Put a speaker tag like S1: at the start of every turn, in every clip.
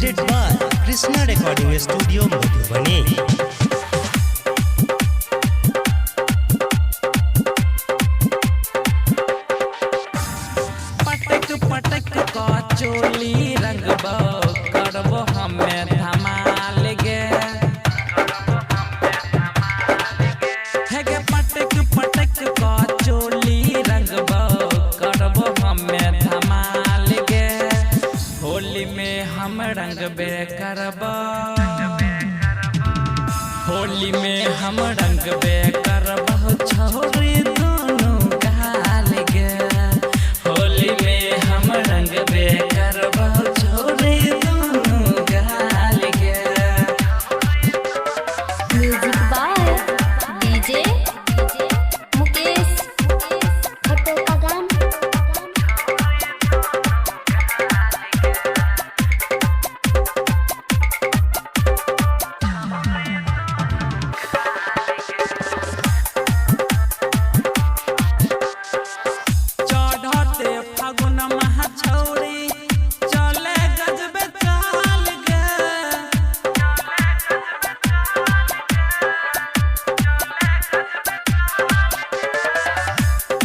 S1: Presented by Krishna Recording Studio, Madhubani.
S2: पटक पटक क चोली रंगबो करबो हमे धमाल गे। हे गे पटक पटक क चोली रंगबो करबो हमे धमाल गे। होली में हम रंगबे करबो, होली में हम रंगबे करबो छोरी दोनों गाल गे। होली में हम रंगबे करबो छोरी दोनों गाल गे।
S3: Music by DJ Mukesh Khatopagam.
S2: चढ़ते फागुन महा छौरी चले गजबे चाल गे।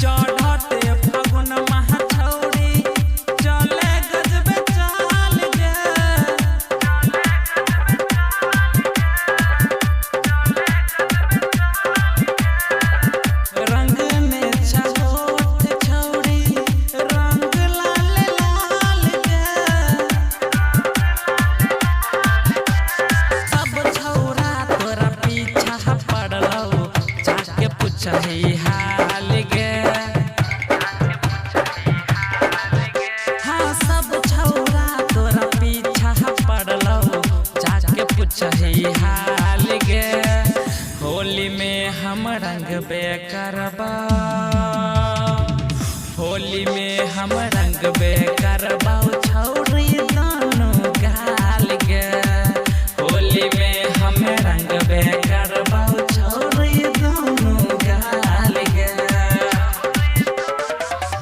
S2: चढ़ते फागुन महा छौरी चले गजबे चाल गे। रंग में छहोट छौरी रंग लाल लाल गे। सब छौरा तोरा पीछा पड़लौ जाके पुछही हाल गे। हाँ, सब छौरा तोरा पीछा पड़लौ जाके पुछही हाल गे। होली में हम रंगबे करबा, होली में हम रंगबे करबौ छौरी दोनों गाल गे। होली में हम रंगबे करबौ छौरी दोनों गाल गे।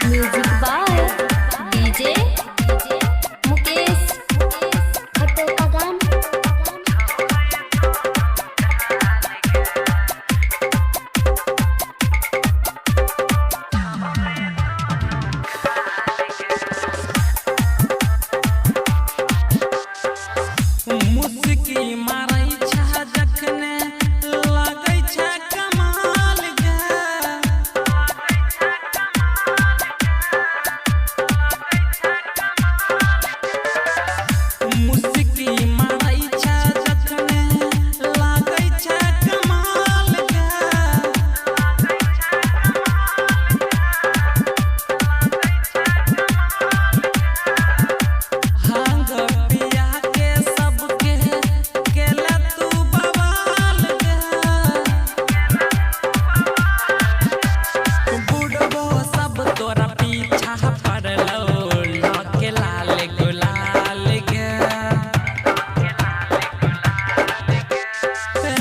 S3: Music by DJ Mukesh Khatopagam.
S2: मुस्की मारै छह जखने लगै छ कमाल गे। मुस्की मारै छ जखने लगै छ कमाल गे। भांग पिया के सबके केला तू बवाल गे। बुढ़बो सब तोरा पीछा पड़लौ लके लाल गुलाल गे।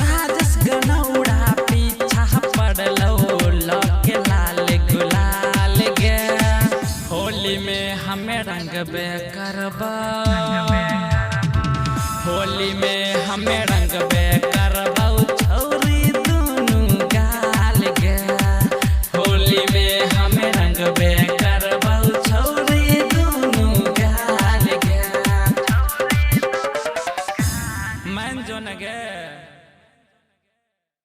S2: राजेश गनौरा पीछा पड़लौ लके लाल गुलाल गे। होली में हमें रंगबे करबा, होली में हमें रंगबे करबौ छौरी दुनू गाल गे। होली में हमें रंगबे करबौ छौरी दुनू गाल गे। मैं जोन गे।